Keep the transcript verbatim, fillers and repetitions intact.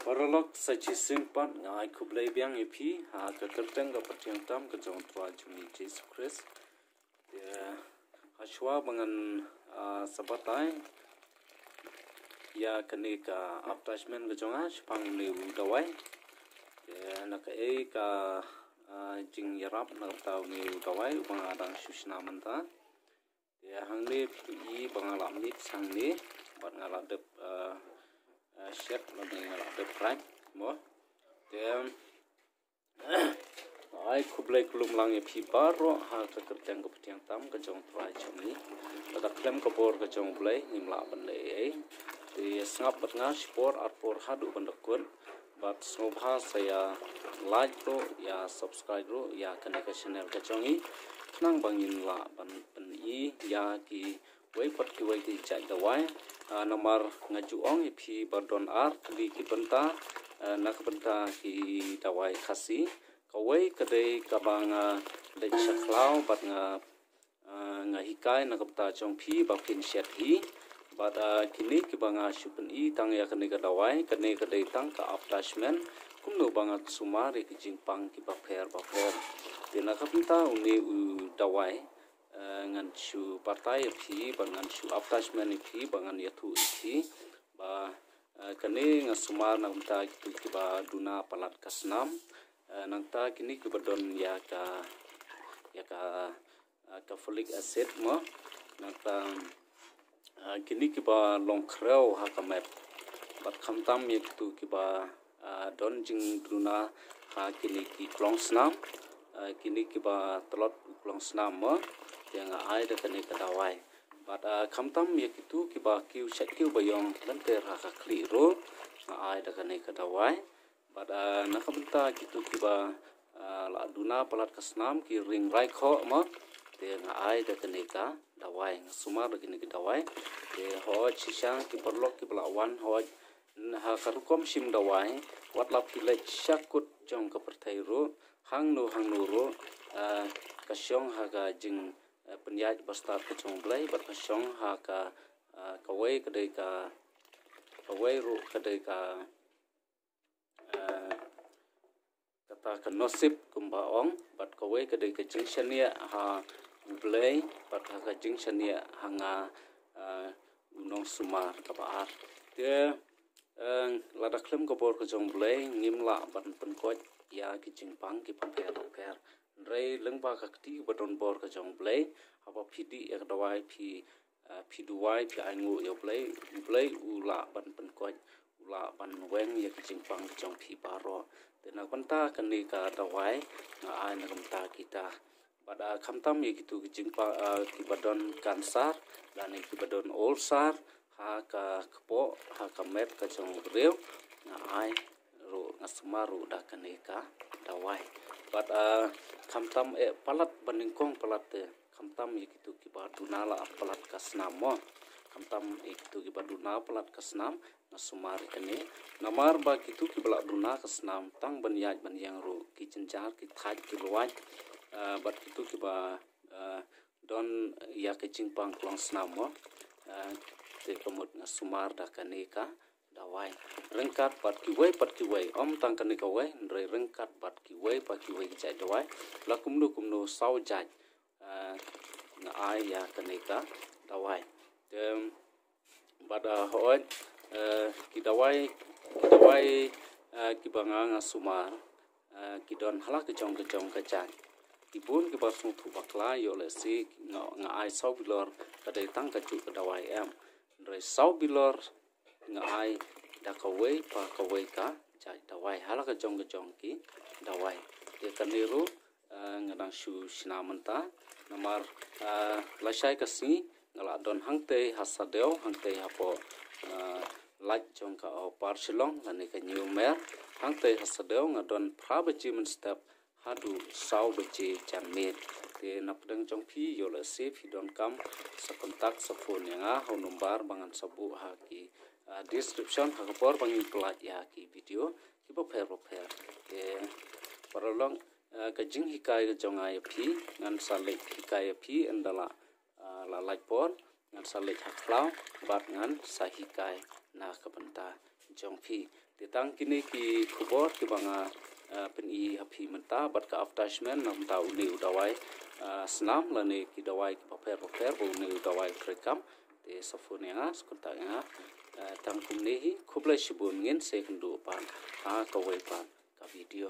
Paralok, sa shisien pat nga ai khublei biang ïa phi ha ka kyrteng kaba thiang tam ka jong U Trai jong ngi Jisu Khrist. Te hashwa ba ngan, ah, sa batai ïa kane ka advertisement ka jong nga shaphang une u dawai. Te na kaei ka, ah, jingïarap na ka bynta une u dawai uba nga dang shu shna mynta. Te hangne phi i ba nga la mix hangne bad nga la dep, ah, ah, shet lane nga la dep raid mo. Te ai khublei khublei lang ïa phi baroh ha ka kyrteng kaba thiang tam ka jong U Trai jong ngi. Lada khlem ka bor ka jong U Blei ngim lah ban leh ei ei. Te sngap bad nga shipor arpor haduh ban da kut. Bad sngewbha sa ïa like ruh, ïa subscribe ruh ïa kane ka channel ka jong ngi, khnang ba ngin lah ban pyni ïa kiwei pat kiwei ki jait dawai. Ah, namar nga ju ong ïa phi ba don ar tylli ki bynta, ah, na ka bynta ki dawai Khasi. Kawei ka dei kaba nga leit sha khlaw bad nga, ah, nga hikai na ka bynta jong phi ba phin shet hi. Bad, ah, kine kiba nga shu pyni tang ïa kane ka dawai, kane ka dei tang ka advertisement kumno ba ngan sumar ïa ki jingpang kiba pher ba pher. Te na ka bynta une u dawai, ah, ngan shu batai ïa phi bad ngan shu advertisement ïa phi bad ngan ïathuh ïa phi ba, ah, kane nga sumar na ka bynta kito kiba duna palat ka snam. Ah, nangta kine kiba don ïa ka, ïa ka, ah, ka folic acid mo. Nangta, ah, kine kiba long khrew ha ka met. Bad khamtam ïa kito kiba, ah, don jingduna ha kine ki klong snam. Ah, kine kiba tlot u klong snam mo. Te nga ai da kane ka dawai. Bad, ah, khamtam ïa kito kiba kiew shet kiew ba ïong lynter ha ka khlieh ruh nga ai da kane ka dawai. Bad, ah, na ka bynta kito kiba, ah, la duna palat ka snam ki ring rai khoh mo. Te nga ai da kane ka dawai, nga sumar da kane ka dawai. Te hooid shisha ki paralok kiba la wan hooid, ha ka rukom shim dawai, wat la phi leit sha kut jong ka pyrthei ruh, hangno hangno ruh, ah, ka shong ha ka jing, ah, pynïaid ba stad ka jong U Blei bad ka shong ha ka, ah, kawei ka dei ka, kawei ruh ka dei ka, ah, kata ka nosip kumba ong, bad kawei ka dei ka jingshaniah ha U Blei bad ha ka jingshaniah ha nga, ah, u nongsumar kaba ar. Te, eh, lada khlem ka bor ka jong U Blei ngim lah ban pynkoit ïa ki jingpang kiba pher ba pher. Hynrei lyngba ka kti ba don bor ka jong U Blei, haba phi dih ïa ka dawai phi, ah, phi duwai phi ainguh ïa U Blei, U Blei u lah ban pynkoit, u lah ban weng ïa ki jingpang ki jong phi baroh. Te na ka bynta kane ka dawai nga ai na ka bynta kita. Bad, ah, khamtam ïa kito ki jingpang, ah, kiba don kansar lane kiba don ulsar ha ka kpoh ha ka met ka jong u briew, nga ai ruh, nga sumar ruh da kane ka dawai. Bad, ah, khamtam eh palat ba nyngkong palat te, khamtam ïa kito kiba duna la palat ka snam mo. Khamtam ïa kito kiba duna palat ka snam nga sumar ïa kane. Namar ba kito kiba la duna ka snam tang ban ïaid ban ïeng ruh ki jynjar ki thait ki luwait, ah, bad kito kiba, ah, don ïa ka jingpang klong snam mo. Ah, te ka mut nga sumar da kane ka dawai. Ryngkat bad kiwei pat kiwei, ym tang kane kawei, hynrei ryngkat bad kiwei pat kiwei ki jait dawai. La kumno kumno saw jait, ah, nga ai ïa kane ka dawai. Te bad, ah, hooid, eh, ki dawai, ki dawai, eh, kiba nga nga sumar, eh, ki don ha la ka jong ka jong ka jait. Ki bun kiba sngewthuh bakla ïoh lehse nga, nga ai saw bilor ka dei tang kajuh ka dawai em. Hynrei saw bilor nga ai da kawei pa kawei ka jait dawai ha la ka jong ka jong ki dawai. Te kane ruh, ah, nga dang shu shna mynta. Namar, ah, lashai ka sngi nga la don hangtei ha Sadew, hangtei hapoh, ah, lait jong ka Upper Shillong lane ka New Maer. Hangtei ha Sadew nga don phra baje mynstep haduh saw baje janmiet. Te na pdeng jong phi ïoh lehse phi donkam sa contact sa phone ïa nga ha u nombar ba ngan sa buh ha ki, ah, description ha ka por ba ngin pyllait ïa ki video kiba pher ba pher. Te paralok, eh, ka jinghikai ka jong nga ïa phi, ngan sa leit hikai ïa phi ynda la, ah, la lait por, ngan sa leit ha khlaw bad ngan sa hikai na ka bynta jong phi. Te tang kine ki khubor kiba nga, ah, pyni ha phi mynta bad ka advertisement namar une u dawai, ah, snam lane ki dawai kiba pher ba pher ba une u dawai treikam. Te sa phone ïa nga, sa contact ïa nga. Ah, tang kumne hi, khublei shibun, ngin sa ïakynduh pat ha kawei pat ka video.